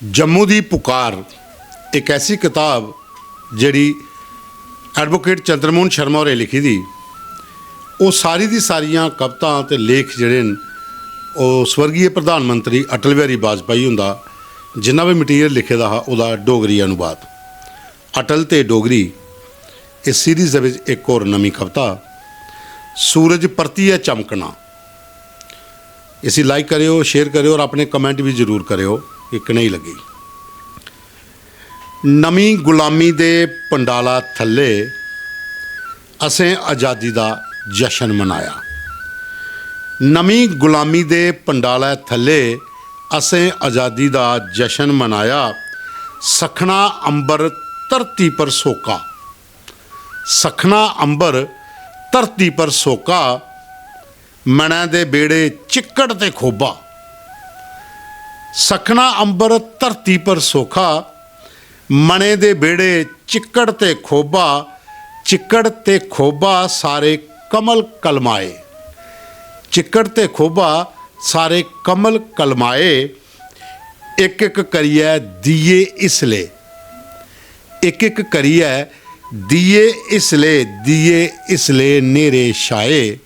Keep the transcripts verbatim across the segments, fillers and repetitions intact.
जम्मू दी पुकार इक ऐसी कताब जेह्ड़ी एडवोकेट चंद्रमोहन शर्मा होरें लिखी दी। ओह् सारी दी सारियां कवितां ते लेख जेह्ड़े न, ओह् स्वर्गीय प्रधानमंत्री अटल बिहारी वाजपेयी हुंदा जिन्ना बी मटीरियल लिखे दा हा, ओह्दा डोगरी अनुवाद। अटल ते डोगरी, इस सीरीज दे बिच इक होर नमीं कविता, सूरज परतियै चमकना। इसी लाइक करेओ, शेयर करेओ और अपने कमेंट भी जरूर करेओ कि कनेही लग्गी। नमीं गुलामी दे पंडाला थल्ले असें आजादी दा जश्न मनाया। नमीं गुलामी दे पंडाला थल्ले असें आजादी दा जश्न मनाया। सखना अंबर धरती पर सोका, सखना अंबर धरती पर सोका, मनै दे बेड़े चिक्कड़ ते खोबा। सखना अंबर धरती पर सोका, मनै दे बेड़े चिक्कड़ ते खोबा। चिक्कड़ ते खोबा सारे कमल कलमाए। चिक्कड़ ते खोबा सारे कमल कलमाए। इक इक करियै दिये इसले, इक इक करियै दिये इसले, दिये इसले न्हेरे छाए।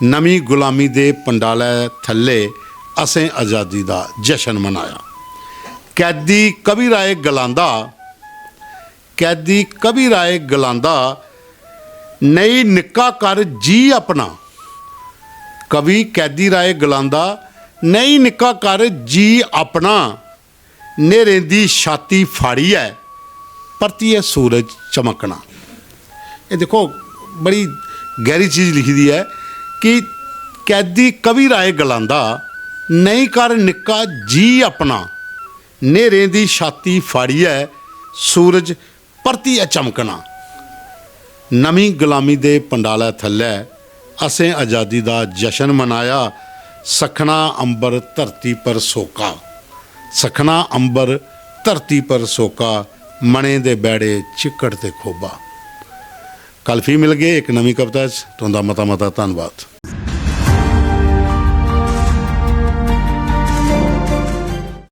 नमीं गुलामी दे पंडालै थल्ले असें आजादी दा जश्न मनाया। कैदी कवि राय गलांदा, कैदी कवि राय गलांदा, "नेईं निक्का कर जी अपना।" कवि कैदी राय गलांदा, "नेईं निक्का कर जी अपना, न्हेरें दी छाती फाड़ियै परतियै सूरज चमकना।" एह् दिक्खो, बड़ी गैह्री चीज लिखी दी ऐ कि कैदी कवि राय गलांदा, "नेईं कर निक्का जी अपना, न्हेरें दी छाती फाड़ियै सूरज परतियै चमकना।" नमीं गुलामी दे पंडालै थल्लै असें आजादी दा जश्न मनाया। सखना अंबर धरती पर सोका, सखना अंबर धरती पर सोका, मनै दे बैड़े चिक्कड़ ते खोबा। कल फ्ही मिलगे इक नमीं कविता च। तुं'दा मता मता धन्नवाद।